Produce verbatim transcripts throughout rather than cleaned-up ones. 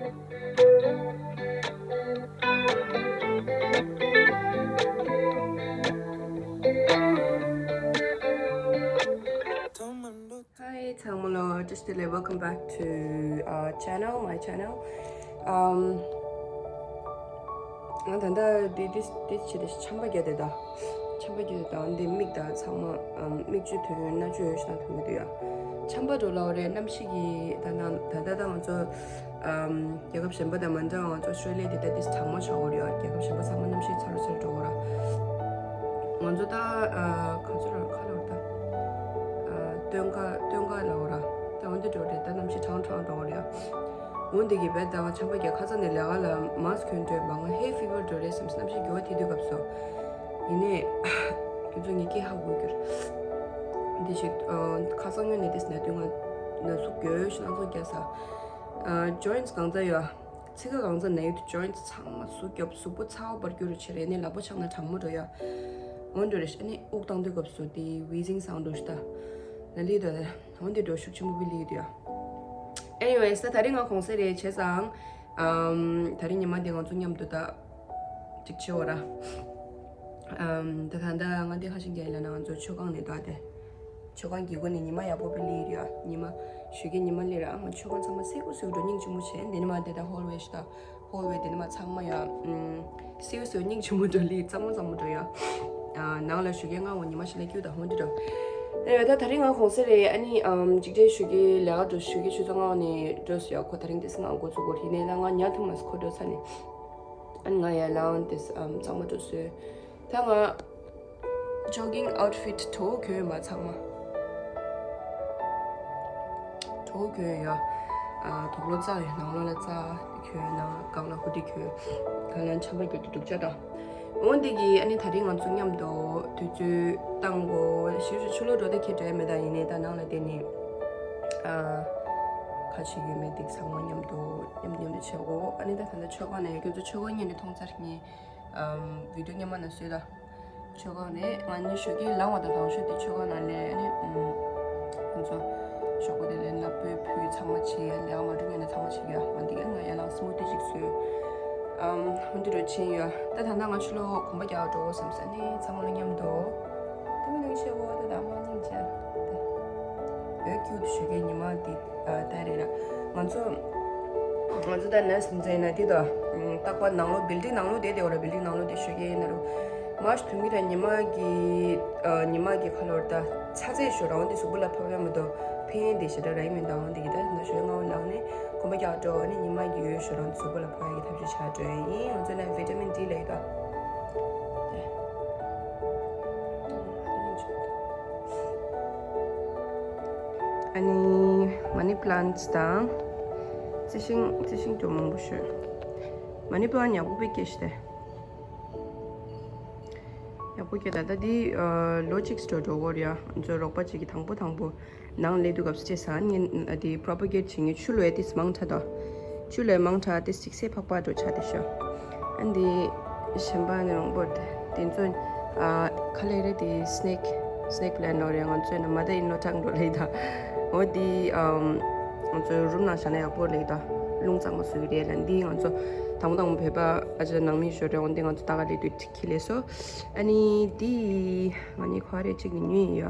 Hi, ཚང་མ་ལ་བཀྲ་ཤིས་བདེ་ལེགས། Welcome back to uh, channel, my channel. Um, ང་ད་ལྟ་འདི་འདི་འདི་བྱེད་དེ་ཆམ་པ་བརྒྱབ་དེ་ད། ཆམ་པ་བརྒྱབ་དེ་ད་འདི་མིག་ད་ཚང་མ་ཨམ་མིག་ཆུ་ཐོན་ཡོད་ན་ཆུ་ཡོད་ཤ་ཐོན་གི་འདུག་ཡ། ཆམ་པ་འགྲོ་ལ་འོ་རེད། གནམ་གཤིས་ཀྱི་ད་ད་ད་ད་ང་ཚོ་ཨམ་རྒྱལ་ཁབ་གཞན་པ་དང་མ་འདྲ་བ་ང་ཚོ་ཨོ་སི་ཀྲོ་ལི་ཡ་དེ་ད་ཏིས་གྲང་མོ་ཆགས་ཡོད་རེད་ཡ། རྒྱལ་ཁབ་གཞན་པ་ཚང་མ་གནམ་གཤིས་ཚ་རུ་ཚ་རུ་འགྲོ་གི་ར། ང་ཚོ་ད་ཨ་ག་ཚོད་ར་ཁ་ལོར་ད་ཨ་སྟོན་ཁ་སྟོན་ཁ་ལ་འོ་ར། ད་འོ་འདི་འགྲོ་རེད། ད་གནམ་གཤིས་གྲང་གྲང་འགྲོ་གི་རེད་ཡ། འོ་འདི་གི་བས་ད་ང་ཆམ་པ་རྒྱག་ཁ་ཚ་ནས་ལས་ཀ་ལ་མཱ་སི་ཁུ་གྱོན་སྤྲད་པ། ང་ཧེ་ཕི་བར་འགྲོ་རེད་བསམ་སོང་། གནམ་གཤིས་འགྱུར་བ་དེ་དུས་སྐབས་སུ། ཡིན་ནའི་ཁྱོད་ཚོ་ངའི་སྐད་ཧ་གོ་གྱུར། འདི་ཞིག་ཨ་ཁ་སང་ཉོ་ནས་དེ་སྣ་དུས་ང་ན་ཟུག་གྱོད་ཤི་ལང་ཚོ་རྒྱག་ས། ཨ་ཇོ་ཡིན་ཊི་གང་ཚ་ཡོད། ཚིག་ཁ་གང་ཚ་ན་ཡོད་དུ་ཇོ་ཡིན་ཊི་ཚང་མ་ཟུག་རྒྱབ་གཟུགས་པོ་ཚ་བ་འབར་གྱུར་རུ་ཆེ་རེད། ནས་ལག་པ་འཆང་ན་གྲང་མོ་འགྲོ་ཡ། འོ་འགྲོ་རེད། ཨ་ནི་དབུགས་བཏང་དུས་སྐབས་སུ་དེ་ཝི་ཛིང་སའུན་ཌི་འགྲོ་ཤི་ད། ལ་ལི་དོ་ད། འོ་འདི་འགྲོ་ཤུགས་ཆེན་པོ་བི་ལི་དུ་ཡ། Anyways ད་ད་རིང་ང་གོང་ས་རེད་བྱས་ཙང་། ཨམ་ད་རིང་ཉི་མ་འདི་ང་ཚོ་མཉམ་དུ་ད་ཅིག་བྱེད་འོ་ར། ཨམ་ད་ད་ད་ང་འདི་ཧ་ཤིང་རྒྱ་ཡིན་ལ་ན་ང་ཚོ་མཆོད་ཁང་ནས་འདུག་ཨ་དེ། མཆོད་ཁང་གི་སྒོ་ནས་ཉི་མ་ཡག་པོ་བི་ལི་རེད་ཨ། ཉི་མ་ཞོགས་ཀས་ཉི་མ་སླེབས་ར། ཨ་ང་མཆོད་ཁང་ཚང་མ་སེར་པོ་སེར་པོ་འགྲོ་སྙིང་རྗེ་མོ་བྱས། འདི་ནི་མ་དེ་ད་ཧོལ་ཝེ་ཤི་ད། ཧོལ་ཝེ་དེ་ནི་མ་ཚང་མ་ཡ། ཨམ་སེར་པོ་སེར་པོ་སྙིང་རྗེ་མོ་འགྲོ་ལི་གཙང་མོ་གཙང་མོ་འགྲོ་ཡ། ཨ་ནང་ལ་ཞོགས་ཀས་སྔ་བོ་ཉི་མ་ཞིག་ལ་སྐྱུག་ད་ཧོན་འདི་འགྲོ། ཨེ་ད་ད་རིང་ང་གོང་ས་རེད། ཨ་ནི་ཨམ་འཇིགས་བྲལ་ཞོགས་ཀས་ལས་ཀ་འགྲོ། ཞོགས་ཀས་ཆུ་ཚོད་ལྔ་བ་ནས་འགྲོ་སོང་ཡ། ཁོ་ད་རིང་དེ་སང་ང་འགོ་ཚུགས་གོ་རི་ནས་ད་ང་ཉལ་ཐུབ་མ་སོང་། ཁོ་འགྲོ་ཚར་ནས། ཨ་ནི་ང་ཡར་ལངས་དེ་ཨམ་གཙང་མ་འགྲོ་སོང་། ད་ང་ཇོ་གིང་ཨའུ་ཊི་ཕིཊ་དྲོ་པོ་གྱོན་ཡོད་མ་ཚང་མ། དྲོ་པོ་གྱོན་ཡོད་ཡ། ཨ་དུག་ལོག་བཙགས་ཡོད། ནང་ལོགས་ལ་བཙགས་གྱོན། ནང་སྒང་ལ་ཧུ་ཌི་གྱོན། གང་ལ་ཆམ་པ་རྒྱག་དུས་སྡུག་ཅག་དང་། འོ་འདི་གི་ཨ་ནི་ད་རིང་ང་ཚོ་མཉམ་དུ་དུས་ཚོད་བཏང་གོ། ཞེ་ཞུ་ཆུ་ལོག་འགྲོ་དེ་ཁྱེད་འདྲ་མེད། ད་ཡིན་ནའི་ད་ནང་ལ་བསྡད་ནས་ཨ་ཁ་ཆེ་ཡོད་མེད་དེ་ཚང་མ་མཉམ་དུ་མཉམ་དུ་མཉམ་དུ་བྱེད་གོ། ཨ་ནི་ད་ད་ལྟ་མཆོད་ཁང་ནས་ཁྱོད་ཚོ་མཆོད་ཁང་ཉིད་ནས་མཐོང་ཚར་ངས་ཨམ་བི་ཌིའོ་སྔོན་མ་ནས་བཟོས་ད། མཆོད་ཁང་ནས་ང་གཉིས་ཞོགས་ཀས་ལངས་པ་དང་ལངས་ཤོག་དེ་མཆོད་ཁང་ནང་ལས་ཨ་ནི་ཨམ་ང་ཚོ་ཞོགས་པ་དེ་ལས་ན་སྤོས་ཕུལ་ཚང་མ་བྱས། ལས་ཀ་མ་འགྲོ་ཉིན་ནས་ཚང་མ་བྱེད་རྒྱུ། ང་འདི་ག་ང་ཡར་ལངས་སི་མུ་ཐི་ཅིག་བཟོས། ཨམ་འོ་འདི་འགྲོ་ཕྱིན་ཡོད། ད་ད་ལྟ་ང་ཕྱི་ལོགས་གོམ་པ་རྒྱག་འགྲོ་དགོས་བསམ་ས་ནི་ཚང་མ་ལ་མཉམ་དུ། དེ་མི་ནང་ཤེས་གོ་ད་ད་མ་སྙིང་རྗེ། ད་འོད་ཀྱུ་དུ་ཞོགས་ཀས་ཉི་མ་འདི་ད་རེད་ར། ང་ཚོ་ང་ཚོ་ད་ནས་འཛིན་ན་དེ་ད་རྟག་པར་ནང་ལོགས་བིལ་ཌིང་ནང་ལོགས་བསྡད་དེ་འོ་ར། བིལ་ཌིང་ནང་ལོགས་བསྡད་ཞོགས་ཀས་ཡིན་ན་རུ། མ་ཞུ་ཐུང་གི་ད་ཉི་མ་གི་ཉི་མ་གི་ཁ་ལོར་ད་ཚ་ཚད་ཞོ་རང་དེ་གཟུགས་པོ་ལ་ཕབ་ཡ་མི་འདུག་ཕན་དེ་ཞེ་དྲག་ར་ཡིན་མིན་དང་འོ་འདི་གི་ད་ན་ཞོ་ལྔ་བ་ལངས་ནས་གོམ་པ་རྒྱག་འགྲོ། ཨ་ནི་ཉི་མ་གི་འོད་ཞོ་རང་གཟུགས་པོ་ལ་ཕོག་ཡ་གི་ཐབས་ཤེས་བྱ་འགྲོ་ཡ་ཡིན། ང་ཚོ་ན་བི་ཊ་མིན་ཌི་ལབ་ཡ་ད། ཨ་ནི་མ་ནི་པི་ལན་ཊི་དང་རྩི་ཤིང་། རྩི་ཤིང་ཅུང་མང་པོ་ཤོད། མ་ནི་པི་ལན་ཊི་ཡག་པོ་དཔེ་སྐྱེས་ཤི་ཏེ། ཡག་པོ་སྐྱེས། ད་ལྟ་འདི་ལོ་གཅིག་སྤྲོ་འགྲོ་གོ་རེད་ཡ། ང་ཚོ་རོགས་པ་གཅིག་གིས་དང་པོ་དང་པོ་ནང་སླེབས་དུས་སྐབས་སུ་བྱས་ཙང་ངས་འདི་པོ་རོ་པ་གེ་ཊི་བྱེད་མཁན་ཆུ་ལོ་ཡ་ཏིས་མང་དྲགས་དོ། ཆུ་ལོ་ཡ་མང་དྲགས་ཏིས་ཅིག་སེ་ཕག་པ་འགྲོ་ཆགས་དེ་ཤོ། ཨ་འདི་གཞན་པ་ནི་རོང་པོ་དེ་ཚོ་ཨ་ཁ་ལས་རེད། དེ་སི་ནེག་སི་ནེག་པི་ལན་ཊི་ནོ་རེད། ང་ཚོས་ན་མ་ད་ཡིན་ནོ་ཊག་འགྲོ་ལེ་ད། འོ་དེ་ཨམ་ང་ཚོའི་རུམ་ནང་བཞག་ན་ཡག་པོ་ལེ་ད། རླུང་གཙང་མ་བཟོ་གི་རེད་ལ། འདི་ང་ཚོ་དང་པོ་དང་པོ་བོད་པ་ཨ་ཅག་ནང་མི་ཞོ་རེད། འོ་འདི་ང་ཚོ་ད་ག་ལེ་དུས་ཁྱི་ལས་སོ། ཨ་ནི་དེ་ང་གཉིས་ཁོ་རེ་གཅིག་ནས་ཉོས་ཡིན་ཡ།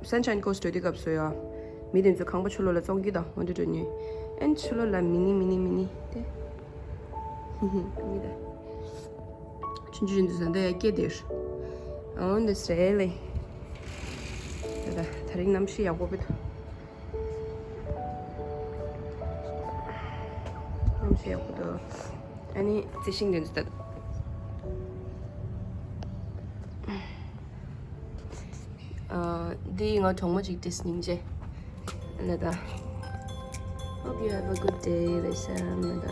ཨམ་Sunshine Coast འགྲོ་དུས་སྐབས་སུ་ཡ། མི་དེ་ཚོ་ཁང་པ་ཆུ་ལོག་ལ་བཙོང་གི་དང་འོ་འདྲ་འགྲོ་ཉོས། ཨན་ཆུ་ལོག་ལ་མི་ནི་མི་ནི་མི་ནི་དེ། མི་དེ། ཆུང་ཆུང་འདི་ཚོ་འདི་ཡ་སྐྱེ་དེར། འོ་འདི་སེ་ལེ། ད་ད་ད་རིང་གནམ་གཤིས་ཡག་པོ་བི་དུ། གནམ་གཤིས་ཡག་པོ་འདུག་ཨ་ནི་རྩི་ཤིང་དེ་ཚོ་ད། ཨ་འདི་ང་གྲོགས་མོ་གཅིག་དེ་སྙིང་རྗེ་ལ་ད། Hope you have a good day ལ་ཤ་ལ་ད།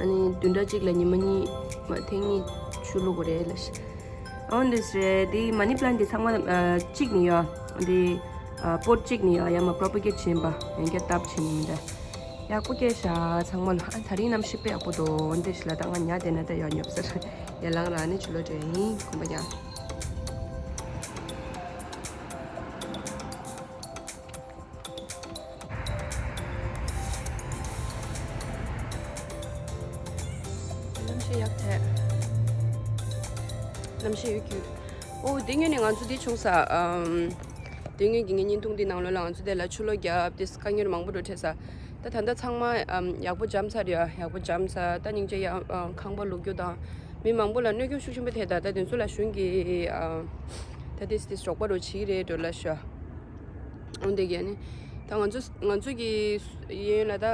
ཨ་ནི་བདུན་ཕྲག་གཅིག་ལ་ཉི་མ་གཉིས་མ་ཐེངས་གཉིས་ཆུ་བླུག་དགོས་རེད་ལ་ཤ། འོ་འདི་སེ་དེ་མ་ནི་པི་ལན་ཊི་དེ་ཚང་མ་ཨ་གཅིག་ནི་ཡོད། འདི་ཨ་པོཊ་གཅིག་ནི་ཡོད། ཡ་མ་པོ་རོ་པ་གེ་ཊི་བྱིན་པ་ཡང་བསྐྱར་ལྟབ་བྱིན་ནི་མི་འདྲ། ཡག་པོ་སྐྱེས་ཤག་ཚང་མ་ལ། ཨ་ད་རིང་གནམ་གཤིས་དཔེ་ཡག་པོ་འདུག་འོ་འདི་ཤི་ལ་ད་ང་ཉལ་བསྡད་ན་ད་ཡག་ཉོབ་ཟེར། ཡར་ལངས་ར་ནི་ཆུ་ལོག་འགྲོ་ཡིན། གོམ་པ་རྒྱག་ཡག་ཐལ། གནམ་གཤིས་ཡོད་རྒྱུ། ཨོ་དེ་སྔོན་ནས་ང་ཚོ་འདི་བྱུང་ས། ཨམ། དེ་སྔོན་གྱི་ངའི་བརྙན་ཐུང་འདི་ནང་ལོགས་ལ་ང་ཚོ་དེ་ལ་ཆུ་ལོག་བརྒྱབ་དེ་དཀའ་ངལ་མང་པོ་འགྲོ་འཕྲད་ས། ད་ད་ལྟ་ཚང་མ་ཨམ་ཡག་པོ་འཇམ་ཚར་ཡ། ཡག་པོ་འཇམ་ས། ད་སྙིང་རྗེ་ཡ། ཨམ་ཁང་པ་ལོག་རྒྱུ་དང་། མི་མང་པོ་ལ་གནོད་སྐྱོན་ཤུགས་ཆེན་པོ་ཐེབས། ད་ད་དེ་ཚོ་ལ་གཞུང་གིས་ཨམ་ད་དེ་དེ་རོགས་པ་རོགས་བྱེད་ཀྱི་རེད་འགྲོ་ལ་ཤོ། འོན་ཏེ་གི་ནི། ད་ང་ཚོ་ང་ཚོ་གི་གཡས་གཡོན་ལ་ད་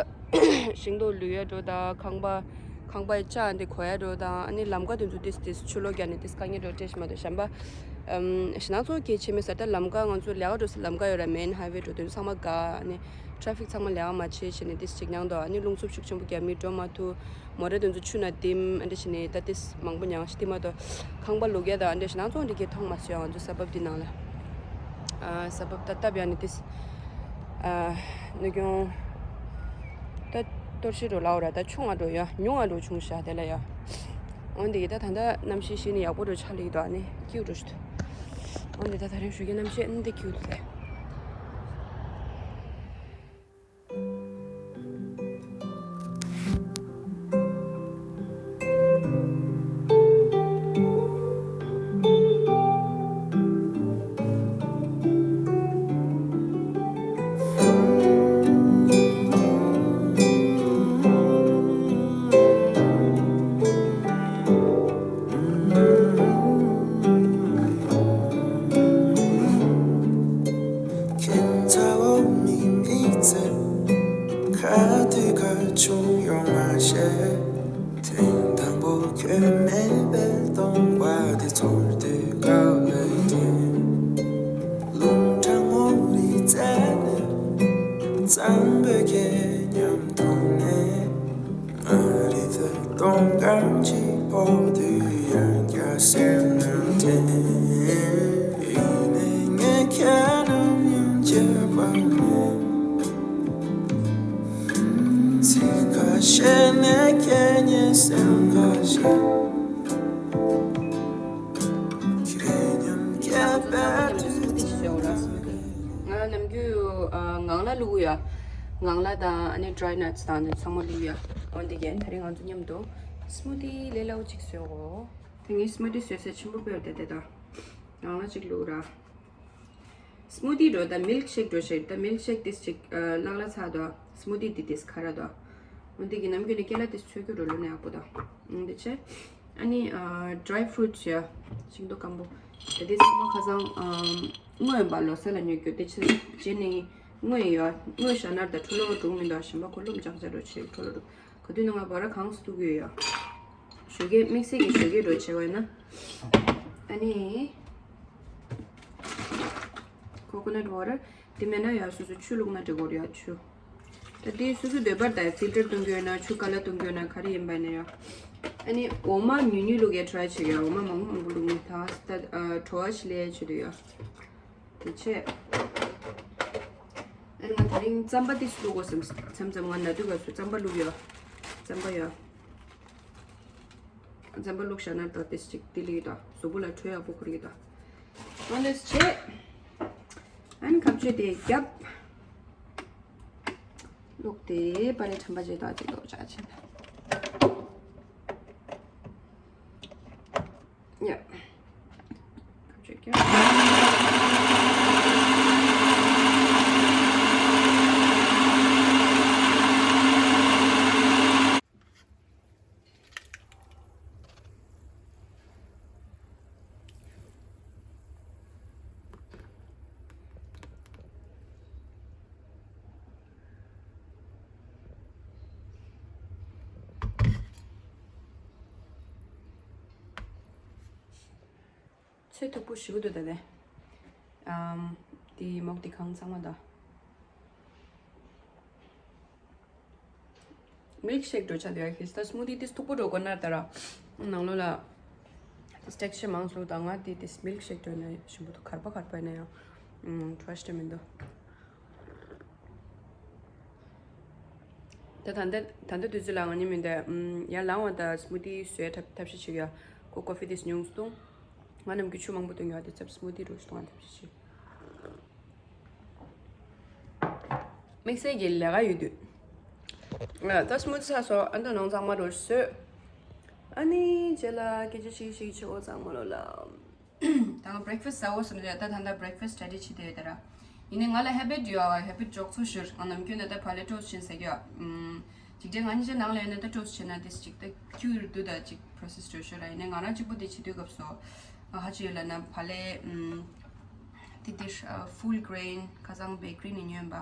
ཤིང་ཏོག་ལུད་ཡ་འགྲོ་ད། ཁང་པ་ཁང་པའི་ལྕགས་འདི་གོ་ཡ་འགྲོ་ད། ཨ་ནི་ལམ་ཀ་དེ་ཚོ་ཏིས་ཏིས་ཆུ་ལོག་རྒྱག་ནས་ཏིས་དཀའ་ངལ་འགྲོ་སྤྲད་ཤི་མ་གཏོགས་གཞན་པ། ཨམ་ཞེད་སྣང་ཚོ་གལ་ཆེ་མེད་ས། ད་ལམ་ཀ་ང་ཚོ་ལས་ཀ་འགྲོ་ས་ལམ་ཀ་ཡོད་ར། མེན་ཧའི་ཝེ་འགྲོ་དོན་ཚང་མ་དགའ། ཨ་ནི་ཊ་ཧྥིག་ཚང་མ་ལས་ཀ་མ་བྱེད་བྱས་ནས་ཏིས་ཅིག་མྱངས་འདུག་ཨ་ནི་རླུང་འཚུབ་ཤུགས་ཆེན་པོ་རྒྱབ་མི་འགྲོ་མ་ཐུབ། མོ་ཊ་དེ་ཚོ་ཆུ་ནང་ལྡིམ། ཨ་འདྲ་བྱས་ནས་ད་ཏིས་མང་པོ་མྱངས་ཤི་དེ་མ་གཏོགས་ཁང་པ་ལོག་ཡ་ད་ཨ་འདྲ་ཞེད་སྣང་ཚོ་འདི་གས་མཐོང་མ་སོང་། ང་ཚོ་ས་བབ་འདི་ནང་ལ། ཨ་ས་བབ་ད་སྟབས་ཡག་ནི་ཏིས། ཨ་གནོད་སྐྱོན་ད་གཏོར་བཤིག་འགྲོ་ལའོ་ར། ད་ཆུང་ང་འགྲོ་ཡ། ཉུང་ང་འགྲོ་བྱུང་ཤག་དེ་ལ་ཡ། འོན་ཏེ་ད་ད་ལྟ་གནམ་གཤིས་ཤི་ནི་ཡག་པོ་འགྲོ་ཆགས་ལེགས་འདུག་ཨ་ནི་སྐྱིད་འགྲོ་ཤི་འདུག་འོན་ཏེ་ད་ད་རིང་ཞོགས་ཀའི་གནམ་གཤིས་ཨ་ནི་འདི་སྐྱིད་འདུག་ལེ། ཁྱེད་ཚ་བོ་མི་མི་ཚེ། ཁ་དུས་ཁ་ཆུང་ཡོང་མ་ཤེས། ཐེངས་དང་པོ་ཁྱོད་མེད་པའི་སྟོང་པ་དེ་ཚོར་དུས་དགའ་བའི་དྲིན། རླུང་གྲང་མོ་རི་རྩེ་ནས། གཙང་པོའི་ཁྱེད་མཉམ་དུ་གནས། ང་རི་ཚོའི་སྟོང་སྐམ་གྱི་ཕོག་དུས་ཡང་བསྐྱར་སེམས་ནང་དྲན། ཡིན་ནའི་ངས་ཁྱེད་རང་ཡང་བརྗེད་པ་མེད། ཚིག་ཁ་ཤས་ནས་ཁྱེད་ཉིད་སེམས་ཁ་ཤས། ཁྱེད་ཉམས་སྐྱེད་པའི་དུས་ཚོད། ང་ནམ་རྒྱུན་ཨ་ངང་ལ་བླུགས་ཡ། ངང་ལ་དང་ཨ་ནི་ཌྲའི་ནཊ་སི་དང་ཨ་ནི་ཚང་མ་བླུགས་ཡ། འོན་ཏེ་རྒན་ད་རིང་ང་ཚོ་མཉམ་དུ་སི་མུ་ཏི་ལས་སླ་བོ་གཅིག་བཟོས་གོ། དེ་ངས་སི་མུ་ཏི་བཟོས་ཚད་ཆེན་པོ་སྤེལ་ཏེ་དེ་དང་ངང་ལ་གཅིག་བླུགས་ར། སི་མུ་ཏི་འགྲོ་ད་མིལ་ཤེག་འགྲོ་ཤེག་ད་མིལ་ཤེག་ཏིས་ཅིག་ཨ་ལག་ལ་ཚ་དོ། སི་མུ་ཏི་འདི་ཏིས་ཁ་ར་དོ། འོན་ཏེ་གི་ནམ་རྒྱུན་ནས་ཀེ་ལ་ཏིས་ཚོད་རྒྱུ་འགྲོ་ལོ་ནས་ཡག་པོ་དོ། འོན་ཏེ་ཆེ། ཨ་ནི་ཨ་ཌྲའི་ཕུ་རུ་ཊི་ཡ། ཤིང་ཏོག་སྐམ་པོ། ད་དེ་ཚང་མ་ཁ་སང་ཨམ་སྔོན་པ་ལོ་གསར་ལ་ཉོ་རྒྱུ་དེ་ཆེ་རྗེས་ནས་སྔོན་ཡོད་སྔོན་ཞྭ་ནར་དང་འཕྲོ་ལོ་འགྲོ་མི་འདུག་གཞན་པ་ཁོ་ལོ་མཇང་ཆ་འགྲོ་ཆེ་འཕྲོ་ལོ་འགྲོ་ག་དུས་ནང་ང་བ་ར་གང་སུ་གི་ཡོད་ཡ། ཞོགས་ཀས་དམིགས་བསལ་གྱི་ཞོགས་ཀས་འགྲོ་ཆེ་བ་ཡིན་ན། ཨ་ནི་ཀོ་ཀོ་ནཊ་ཝ་ཊར། དེ་མེད་ན་ཡ་སོ་སོ་ཆུ་བླུགས་ན་འགྲིག་གོ་རེད་ཡ་ཆུ། ད་དེ་སོ་སོ་འདོད་པར་ལྟ་ཡ་ཕིལ་ཊར་གཏོང་གི་ཡོད་ན་ཆུ་ཀ་ལ་གཏོང་གི་ཡོད་ན་ག་རེ་ཡིན་པ་ཡིན་ན་ཡ། ཨ་ནི་འོ་མ་ཉུང་ཉུང་བླུགས་ཡ་ཊ་རའི་བྱེད་ཀྱི་ཡ། འོ་མ་མང་པོ་མང་པོ་བླུགས་ནས་ད་ད་བྲོ་བ་ཞིག་ལས་ཡ་བྱེད་དུ་ཡ། དེ་བྱས། ཨ་ནི་ང་དེ་རིང་རྩམ་པ་ཏིས་བླུགས་གོ་བསམ་མཚམས་མཚམས་ང་ན་དུས་སྐབས་སུ་རྩམ་པ་བླུགས་ཡ། རྩམ་པ་ཡ། རྩམ་པ་བླུགས་བཞག་ན་ད་ཏིས་ཅིག་ཏི་ལི་ད་གཟུགས་པོ་ལ་དྲོད་ཡག་པོ་ཁོར་གི་ད། ཨོ་འདི་བྱས། ཨ་ནི་ཁ་ཆུ་དེ་རྒྱབ། བླུགས་ཏེ་པ་རེ་ཁྲམ་པ་བྱས་ད་ཅིག་ལོག་བྱ་ཕྱིན། ཡ། ཁ་ཆུ་རྒྱབ། ཚོད་མཐུག་པོ་ཞེ་པོ་འདུག་ད་ལྟ། ཨམ། དེ་མོག་དེ་གང་ཚང་མ་ད། མིལ་ཤེག་འགྲོ་ཆ་དེ་ཡ་ཁེ་ད་སྨུ་ཏི་དེ་མཐུག་པོ་འགྲོ་དགོས་ན་ད་ར། ནང་ལོགས་ལ་ཊེག་སི་ཅར་མང་སོང་ད་ང་དེ་དེ་མིལ་ཤེག་འགྲོ་ན་ཞིམ་པོ་འདུག་གར་པ་གར་པ་ཡིན་ན་ཡང་ཊེ་སི་ཊི་མི་འདུག་ད་ད་ལྟ་ད་ལྟ་དུས་ཚོད་ལ་ང་གཉིས་མི་འདུག་ཡར་ལངས་བ་ད་སྨུ་ཏི་བཟོས་ཐབས་ཐབས་ཤེས་བྱེད་ཡ། ཁོ་ཀོ་ཕི་དེ་ཉུང་སོང་། ང་ནམ་རྒྱུན་ཆུ་མང་པོ་འཐུང་ཡ་དེ་ཚབ་སྨུ་ཏི་འགྲོ་སོང་ཐབས་ཤེས་བྱེད། དམིགས་བསལ་གྱི་ལས་ཀ་ཡོད་དུས། ད་སྨུ་ཏི་ཚར་སོང་ཨ་མདོ་ནང་ཚང་མ་འགྲོ་བཟོས། ཨ་ནི་རྗེས་ལ་སྐད་ཆ་ཞིག་ཞིག་བྱེད་འོ་ཚང་མ་ལོ་ལ། ད་ང་breakfast་ཟ་འོ་སོང་རེད། ད་ད་ལྟ་breakfast་study་བྱེད་དེ་ཡོད་ད་ར། ཡིན་ནའི་ང་ལ་habit་ཡོད་ཨ། habit་འཇོག་ཚོ་ཞུར་ང་ནམ་རྒྱུན་ནས་ད་བག་ལེབ་toast་བྱེད་ཟེར་གི་ཡོད། ཅིག་དེ་ང་གཉིས་ཆ་ནང་ལ་ཡོད་ན་ད་toast་བྱེད་ན་དེ་ཅིག་ད་ཁྱུ་ཡུར་དུ་ད་ཅིག་process་འགྲོ་ཤོར་ར། ཡིན་ནའི་ང་རང་གཅིག་པོ་དེ་བྱེད་དུས་སྐབས་སུ་ང་ཧ་ཅི་ཡོད་ལ་ན་བག་ལེབ་དེ་དེ་full grain་ཁ་སང་bakery་ནས་ཉོས་པ།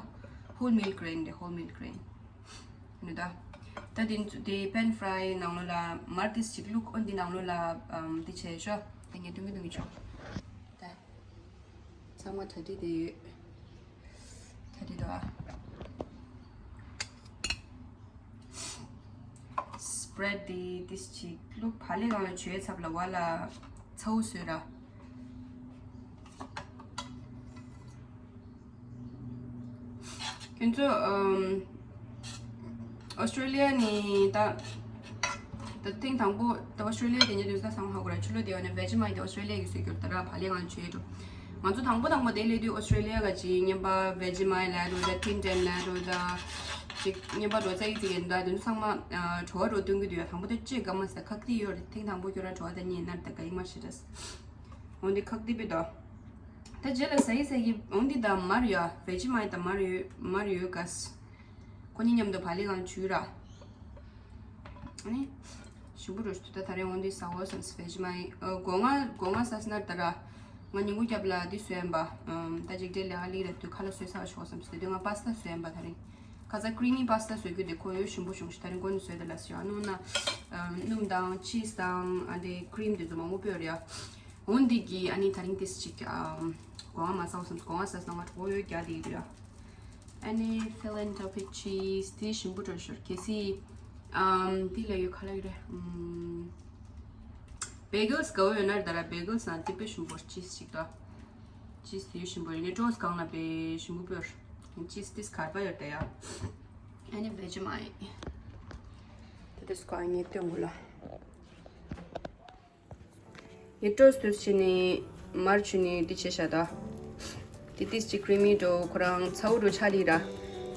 whole meal grain་དེ་whole meal grain་ནི་ད། ད་དེ་ཚོ་དེ་pan fry་ནང་ལོ་ལ་མར་དེ་ཅིག་བླུག་འོན་དེ་ནང་ལོ་ལ་དེ་བྱས་ཤོ། དེ་ངས་དུང་གི་དུང་གི་ཆོག་ད། ཚང་མ་ད་དེ་དེ་ཡོད། ད་དེ་དོ་ཨ། spread་དེ་དེ་ཅིག་བླུག་བག་ལེབ་གང་ལ་བྱོས་ཚབ་ལ་བ་ལ་ཚ་བོ་བཟོས་ར། ཁྱོད་ཚོ་ཨོ་སི་ཊྲེ་ལི་ཡ་ནི་ད་ད་ཐེངས་དང་པོ་ད་ཨོ་སི་ཊྲེ་ལི་ཡ་དེ་ཉིད་དུ་ས་སང་ཧ་གོ་ར་ཆུ་ལོ་དེ་བ་ནི་Vegemite་དེ་ཨོ་སི་ཊྲེ་ལི་ཡ་གི་སྲོལ་གྱུར་ད་ར་བག་ལེབ་ང་བྱོས་འགྲོ། ང་ཚོ་དང་པོ་དང་པོ་དེ་སླེབས་དུས་ཨོ་སི་ཊྲེ་ལི་ཡ་ག་ཅིག་ཉན་པ་Vegemite་ལ་རོ་ད་Tim Tam་ལ་རོ་ད་ཅིག་ཉན་པ་རོ་ཙ་ཡི་ཅིག་ཡིན་ད་དེ་ཚོ་ཚང་མ་བྲོ་བ་རོ་སྟོན་གི་འདུག་ཡ། དང་པོ་དེ་ཅི་ག་མ་ས་ཁག་ཏི་ཡོད་རེད། ཐེངས་དང་པོ་ཁྱོད་ར་བྲོ་བ་ད་ཉིན་ནར་ད་ག་ཡིན་མ་ཤེས་རེད། འོན་ཏེ་ཁག་ཏི་པི་དོ། ད་རྗེས་ལ་ཟ་ཡི་ཟ་གི་འོན་ཏེ་ད་མར་ཡོད་Vegemite་ད་མར་ཡོད་མར་ཡོད་ག་ས། ཁོ་གཉིས་མཉམ་དུ་བག་ལེབ་གང་བྱུས་ར། ཨ་ནི། ཞིམ་པོ་འགྲོ་ཞུ་ད་ད་རེས་འོན་ཏེ་ཟ་འོ་བསམ་Vegemite་ཨ་སྒོ་ང་སྒོ་ང་ཟ་སྣར་ད་ར། ང་ཉིན་གུང་རྒྱབ་ལ་འདི་བཟོས་ཡིན་པ། ཨམ་ད་ཅིག་འདྲེ་ལས་ཀ་ལིག་ར་དུས་ཁ་ལ་བཟོས་ཚར་ཆོག་བསམ་སོང་དེ་དུས་ང་པ་སྟ་བཟོས་ཡིན་པ་ད་རིང་། ཁ་ཚ་creamy pasta་བཟོས་རྒྱུ་དེ་ཁོ་ཡོད་ཞིམ་པོ་བྱུང་ཞིག་ད་རིང་ཁོ་ནི་བཟོས་ད་ལ་ཟེར་ཡ་ནུ་ན། ཨམ་སྣུམ་དང་cheese་དང་ཨ་འདི་cream་དེ་ཚོ་མང་པོ་སྤོས་རེད་ཡ། འོན་ཏེ་གི་ཨ་ནི་ད་རིང་ཏིས་ཅིག་ཨམ་གོང་མ་ཟ་བསམ་གོང་མ་ཟ་སྣང་བ་གྲོགས་ཡོད་རྒྱ་དེ་རེད། ཨ་ནི་Philanthropic cheese་དེ་ཞིམ་པོ་འགྲོ་ཤོར་གལ་སྲིད་ཨམ་དེ་ལ་ཡོད་ཁ་ལག་རེད། ཨམ་bagels་ག་བོ་ཡོད་ན་རེད་ད་ར་bagels་ནང་དེ་དཔེ་ཞིམ་པོ་cheese་ཅིག་ད། cheese་དེ་ཡོད་ཞིམ་པོ་ཡོད་ནི་toast་གང་ལ་དཔེ་ཞིམ་པོ་སྤོས། cheese་ཏིས་གར་པ་ཡོད་ད་ཡ། ཨ་ནི་Vegemite་དེ་དེ་སྐོར་ཨ་ནི་སྟོན་དགོས་ལ། ཡེ་ཏོས་ཏུས་ཕྱི་ནི་མར་ཆུ་ནི་འདི་བྱེད་བྱ་ད། དེ་ཏིས་ཅིག་creamy་འགྲོ་ཁོ་རང་ཚ་བོ་འགྲོ་ཆ་ལི་ར།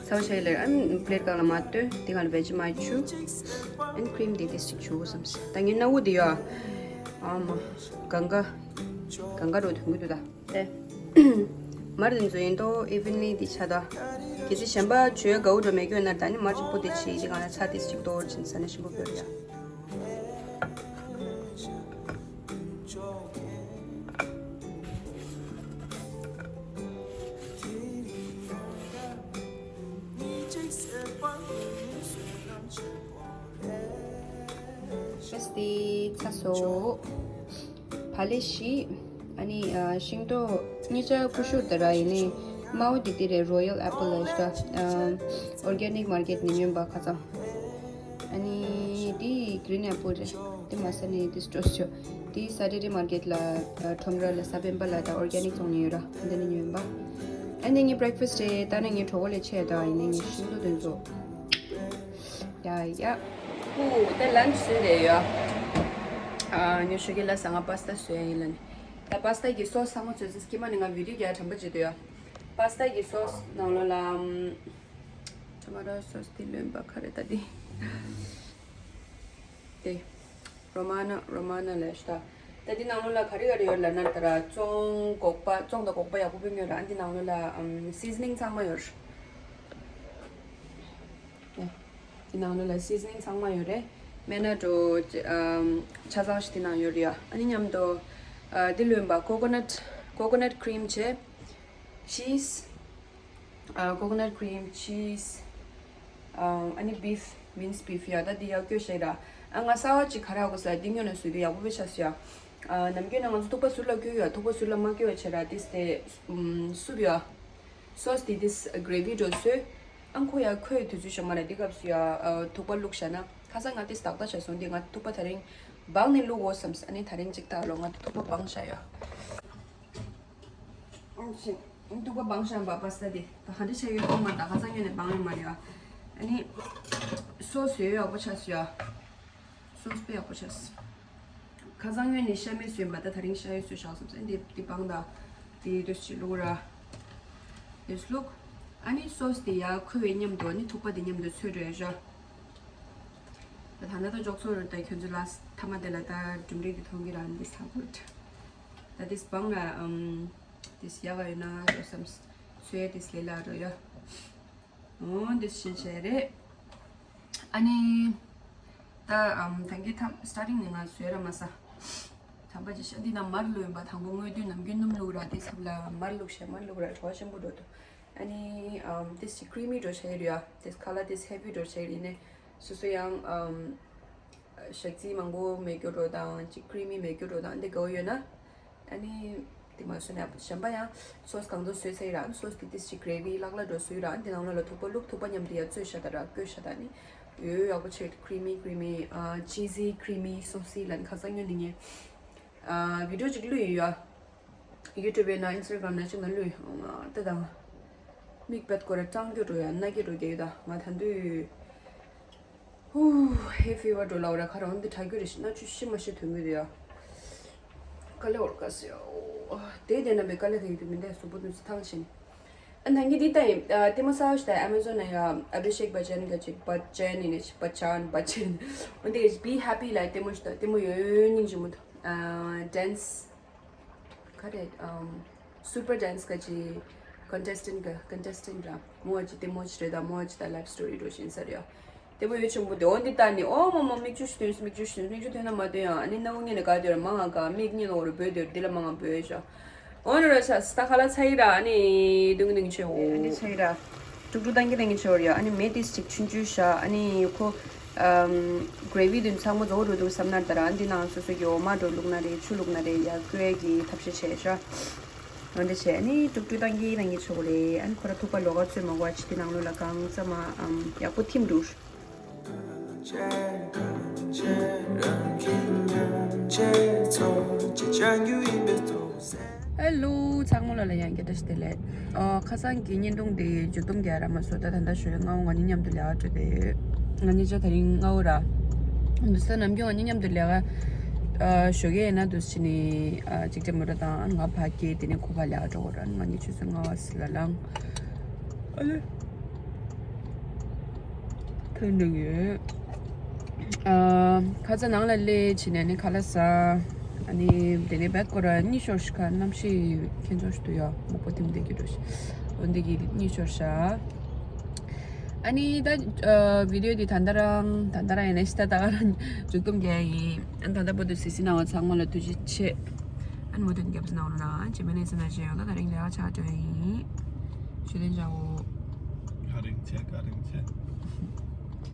ཚ་བོ་ཆ་ལི་ར་ཨན་plate་གང་ལ་མ་ལྟོས་དེ་གང་ལ་Vegemite་ཆུ། ཨན་cream་དེ་ཏིས་ཅིག་ཆུ་བསམ་སི་ད་ངས་སྣ་བོ་དེ་ཡོད། ཨ་མ་གང་ག་གང་ག་འགྲོ་དོན་གི་འདུག་ད། དེ། མར་དེ་ཚོ་ཡིན་ཏོ་evenly་དེ་ཆ་ད། གལ་སྲིད་གཞན་པ་བྱོས་དགའ་བོ་འགྲོ་མེད་སྐྱོ་ན་ད་ནི་མར་གཅིག་པོ་དེ་བྱེད་དེ་གང་ལ་ཚ་དེ་གཅིག་གཏོར་ཕྱིན་ས་ནས་ཞིམ་པོ་བོར་ཡ། ཤེས་ཏེ་ཚ་སོ། བག་ལེབ་བཞི། ཨ་ནི་ཨ་ཤིང་ཏོག་གཉིས་ཆ་ཀུ་ཤུ་དེ་ར་ཡིན་ནི། དམར་པོ་དེ་དེ་རེད་Royal Apple་ལ་ཤ་ཨ་Organic Market་ནས་ཉོས་པ་ཁ་ཚང་། ཨ་ནི་དེ་Green Apple་རེད། དེ་མ་ཟ་ནི་དེ་སྤྲོ་སྤྱོད། དེ་Saturday Market་ལ་ཨ་ཁྲོམ་ར་ལ་ས་པན་པ་ལ་ད་Organic་བཙོང་ནི་ཡོད་ར་འདི་ནས་ཉོས་པ། ཨ་ནི་ངའི་breakfast་རེད། ད་ནི་ངའི་གྲོགས་པོ་ལས་ཆེ་ད་ཡིན་ནི་ངའི་ཤིང་ཏོག་དེ་ཚོ། ཡ་ཡ། ཧུ། ད་lunch་ཟིན་རེད་ཡ། ཨ་ཉོ་ཤོ་གི་ལ་ས་ང་pasta་བཟོས་ཡ་ཡིན་ལ་ནི། ད་pasta་གི་sauce་ཚང་མ་བཟོས་ཚེ་སྐྱེ་མ་ནི་ང་video་རྒྱག་དྲན་པ་བརྗེད་འདུག་ཡ། pasta་གི་sauce་ནང་ལོ་ལ་ཨམ། tomato sauce་དེ་ལོན་པ་ག་རེ་ད་དེ། དེ། Romano Romano་ལས་ཤ་ད། ད་དེ་ནང་ལོ་ལ་ག་རེ་ག་རེ་ཡོད་ལ་ན་ད་ར་བཙོང་སྒོག་པ་བཙོང་དང་སྒོག་པ་ཡག་པོ་ཕུལ་ཡོད་ར་ཨ་དེ་ནང་ལོ་ལ་ཨམ་seasoning་ཚང་མ་ཡོད་ར། དེ་ནང་ལོ་ལ་seasoning་ཚང་མ་ཡོད་རེད། སྨན་སྣ་འགྲོ་ཨམ་ཆ་ཚང་ཞིག་དེ་ནང་ཡོད་རེད་ཡ། ཨ་ནི་མཉམ་དུ་ཨ་དེ་ལོན་པ་coconut coconut cream་བྱས། cheese། ཨ་coconut cream cheese། ཨ་ཨ་ནི་beef mince beef་ཡ་ད་དེ་ཡ་སྐྱོ་ཤེ་ར། ཨ་ང་གསར་བ་ཅིག་ག་རེ་ཡག་པོ་ཟ་དེ་ཉོ་ནས་བཟོས་དེ་ཡག་པོ་བེ་ཆ་སི་ཡ། ཨ་ནམ་རྒྱུན་ན་ང་ཚོ་ཐུག་པ་ཟུར་ལ་སྐྱོ་ཡ་ཐུག་པ་ཟུར་ལ་མ་སྐྱོ་བ་བྱས་ར་དེ་སི་དེ་ཨམ་soup་ཡ། sauce་དེ་དེ་སི་gravy་འགྲོ་བཟོས། ཨང་ཁོ་ཡ་ཁོའི་དུས་ཚོད་ཤོ་མ་རེད་འདི་སྐབས་སུ་ཡ་ཨ་ཐུག་པ་བླུགས་བཞག་ན་ཁ་སང་ང་དེ་སི་ཏག་ཏག་བྱས་སོང་འདི་ང་ཐུག་པ་དེ་རིང་སྦང་ནས་བླུགས་འོ་བསམས་ཨ་ནི་དེ་རིང་ཅིག་ལྟ་ལོ་ང་དེ་ཐུག་པ་སྦང་བཞག་ཡ། ཨང་ཤེ། ཐུག་པ་སྦང་བཞག་པ་pasta་དེ་ད་ག་འདྲ་བྱས་ཡོད་ཐུག་མ་ད་ཁ་སང་ཡོད་ནས་སྦང་ཡོད་མ་རེད་ཡ། ཨ་ནི་sauce་ཡོད་ཡག་པོ་ཆགས་སོང་ཡ། sauce་དཔེ་ཡག་པོ་ཆགས། ཁ་སང་ངོས་ནས་ཤ་མེད་བཟོས་པ་ད་ད་རིང་ཤ་ཡོད་བཟོས་བཞག་སོང་ཟེར་འདི་འདི་སྦང་ད་དེ་དུས་ཕྱི་ལུག་ར། དེ་ལུག་ཨ་ནི་sauce་དེ་ཡ་ཁོལ་བའི་མཉམ་དུ་ཨ་ནི་ཐུག་པ་དེ་མཉམ་དུ་ཚོས་འགྲོ་ཡ་ཞོ། ད་ལྟ་ད་འཇོག་ཚོར་ད་ཁྱོད་ཚོ་ལ་ཐ་མ་དེ་ལ་ད་གྲུབ་འབྲས་དེ་མཐོང་གི་རང་འདི་ས་བུད། ད་དེ་སྤང་ལ་ཨམ་དེ་ཡག་ག་ཡོད་ན་རོ་སམ་སོའི་དེ་ལས་ལ་རོ་ཡ། འོ་འདི་ཤེས་བྱས་རེད། ཨ་ནི་ད་ཨམ་ཐང་གི་ཐམ་སི་ཊར་ཊིང་ནས་ང་བཟོས་ར་མ་ས། དམ་པ་ཅི་ཤ་འདི་ན་མར་ལོས་པ་དང་པོ་དངོས་དུས་ནམ་རྒྱུན་སྣུམ་བླུགས་ར་དེ་ཚབ་ལ་མར་བླུགས་ཤ་མར་བླུགས་ར་བྲོ་བ་ཆེན་པོ་འགྲོ་འདུག་ཨ་ནི་ཨམ་དེ་སི་ཀྲི་མི་འགྲོ་ཤ་ཡོད་ཡ་དེ་ཁ་ལ་དེ་ཧེ་བི་འགྲོ་ཤ་ཡོད་ཡིན་ནས་སོ་སོ་ཡང་ཨམ་ཞག་རྩི་མང་པོ་མེད་རྒྱུ་འགྲོ་དང་ཅིག་ཀྲི་མི་མེད་རྒྱུ་འགྲོ་དང་འདི་དགའ་བོ་ཡོད་ན། ཨ་ནི་དེ་མ་སོ་ནས་གཞན་པ་ཡང་སོ་སི་གང་དུ་བཟོས་ཚེ་རང་སོ་སི་དེ་ཏིས་ཅིག་གྷ་རེ་བི་ལག་ལ་འགྲོ་བཟོས་རང་དེ་ནང་ལ་ལ་ཐུག་པ་བླུག་ཐུག་པ་མཉམ་དུ་ཡ་བཙོས་ཤ་ད་ར་བསྐོལ་ཤ་ད་ནི་ཡོད་ཡག་པོ་ཆེ་ཀྲི་མི་ཀྲི་མི་ཨ་ཅི་ཟི་ཀྲི་མི་སོ་སི་ལ་ནི་ཁ་སང་ཉོ་ནི་ངས་ཨ་བི་ཌིའོ་ཅིག་བླུགས་ཡོད་ཡ། ཡུ་ཊུབ་ན་ཨིན་སི་ཊ་གྷ་རམ་ན་ཅིག་ན་བླུགས་ཡོད་ད་དང་། མིག་པད་ཀོ་ར་སྐྲངས་རྒྱུ་འགྲོ་ཡ་ན་རྒྱུ་འགྲོ་རྒྱ་ཡོད་ད་ང་ད་འདུས། ཧུ། ཧེ་ཕི་བར་འགྲོ་ལ་འོ་ར་ཁ་རང་འདི་དྲག་རྒྱུ་རེད་ཤི་ན་ཆུ་ཤི་མ་ཤི་དོན་གྱི་རེད་ཡ། དཀའ་ལས་འོར་དཀའ་སེ་ཨོ། དེ་དེ་ན་བའི་དཀའ་ལས་ཁ་ཡི་དུ་མི་འདས་སུ་པོ་དུ་སི་ཐང་ཤི་ནི། ཨ་ནང་གི་འདི་ལྟ་ཡིན་ལྟད་མོ་གསར་པ་ཞིག་ལྟ་ཨ་མ་ཛོན་ན་ཡ་ཨ་བི་ཤེག་བ་ཅན་ག་ཅིག་བ་ཅན་ཡིན་ནི་བ་ཅན་བ་ཅན། འོན་ཏེ་བི་ཧེ་པི་ལ་ལྟད་མོ་ཞིག་ལྟ་ལྟད་མོ་ཡོད་ཡོད་སྙིང་རྗེ་མོ་འདུག་ཨ་ཌན་སི། ག་རེ་ཨམ། སུ་པར་ཌན་སི་ག་ཅི་ཀོན་ཊེ་སི་ཊན་ག་ཀོན་ཊེ་སི་ཊན་ར་མོ་ཨ་ཅི་ལྟད་མོ་ཅི་རེད་ད་མོ་ཨ་ཅི་ད་ལབ་སི་ཊོ་རི་འགྲོ་བཞིན་ས་རེད་ཡ། ལྟད་མོ་ཡོད་ཆེན་པོ་དེ་འོ་འདི་ལྟ་ནི་ཨོ་མོ་མོ་མིག་ཆུ་ཞིག་ཐོན་སོང་མིག་ཆུ་ཞིག་ཐོན་སོང་མིག་ཆུ་ཐོན་ན་མ་ཐོན་ཡ་ཨ་ནི་སྣ་བུག་གཉིས་ནས་ག་དེ་ར་མང་ང་ག་མིག་གཉིས་ནས་འོ་ར་བོད་དེ་ར་འདི་ལ་མང་ང་བོད་ཤ། འོ་ནི་ར་ཤ་སི་ཏ་ཁ་ལ་ཚ་ཡི་ར་ཨ་ནི་དུང་དུང་ཆེ་འོ། ཨ་ནི་ཚ་ཡི་ར། ཀྲུག་ཀྲུག་ཏང་གི་ཏང་གི་ཆོར་ཡ། ཨ་ནི་མེ་ཏིས་ཅིག་ཆུན་ཆུན་ཤ། ཨ་ནི་ཁོ་ཨམ་གྷ་རེ་བི་དུ་ཚང་མ་རྫོགས་འགྲོ་འདུག་བསམ་ན་ད་ར་ཨ་འདི་ནང་སོ་སོ་གི་འོ་མ་འགྲོ་བླུགས་ན་རེད། ཆུ་བླུགས་ན་རེད། ཡ་ཀོས་ཀྱི་ཐབས་ཤེས་བྱས་ཤ། འོ་འདི་བྱས་ཨ་ནི་ཀྲུག་ཀྲུག་ཏང་གི་ཏང་གི་ཆོག་རེད། ཨ་ནི་ཁོ་ར་ཐུག་པ་ལོག་ག་ཚོད་མ་གོ་ཨ་ཅི་དེ་ནང་ལོ་ལ་གང་ཙམ་མ་ཨམ་ཡག་པོ་ཐིམ་འདུག་ཧེ་ལོ། ཚང་མ་ལ་ལ་ཡང་བརྒྱ་བཀྲ་ཤིས་བདེ་ལེགས། ཨ་ཁ་སང་གི་བརྙན་ཐུང་དེ་མཇུག་སྡོམ་རྒྱག་ར་མ་སོང་། ད་ད་ལྟ་ཞོགས་ཀས་སྔ་བོ་ང་གཉིས་མཉམ་དུ་ལས་ཀ་འགྲོ་དེ་ཡོད། ང་གཉིས་ཆ་དེ་རིང་སྔ་བོ་ར་འདུག་ས་ནམ་རྒྱུན་ང་གཉིས་མཉམ་དུ་ལས་ཀ་ཨ་ཞོགས་ཀས་ཡིན་ན་འདུག་ཕྱིན་ནི་ཨ་གཅིག་ཅམ་མོ་ར་དང་ཨ་ང་ཕ་སྐྱེས་དེ་ནས་ཁོ་ཕ་ལས་ཀ་འགྲོ་གོ་ར་ང་གཉིས་ཆུ་ཚོད་ལྔ་བ་སི་ལ་ལངས། ཨ་ལེ། ཐོན་འགྲོ་གི་ཡོད། ཨ་ཁ་ཚ་ནང་ལ་སླེབས་ཕྱིན་ནས་ནི་ཁ་ལག་ཟ། ཨ་ནི་དེ་ནས་བད་ཀོ་ར་གཉིད་ཤོར་ཤི་ཁ་གནམ་གཤིས་ཁྱེད་ཚོ་ཞིག་ཏུ་ཡོད་མོག་པོ་ཐིམ་བསྡད་ཀྱི་འགྲོ་ཤི། འོ་འདི་གི་གཉིད་ཤོར་ཤ། ཨ་ནི་ད་ཨ་བི་ཌིའོ་འདི་ད་ལྟ་རང་ད་ལྟ་རང་ཡིན་ན་ཤི་ད་ད་ག་རང་མཇུག་སྡོམ་རྒྱག་ཡིན། ཨ་ནི་ད་ལྟ་བར་དུ་གཟིགས་གཟིགས་གནང་བ་ཚང་མ་ལ་ཐུགས་རྗེ་ཆེ། ཨ་ནི་མུ་མཐུད་རྒྱབ་གཟིགས་གནང་རོགས་གནང་། རྗེས་མའི་ལེ་ཚན་ནང་མཇལ་ཡོང་། ད་ད་རིང་ལས་ཀ་ཆགས་འགྲོ་ཡིན། ཞུ་དོན་ཅག་འོ། ཀ་རིང་ཆེ་ཀ་རིང་ཆེ།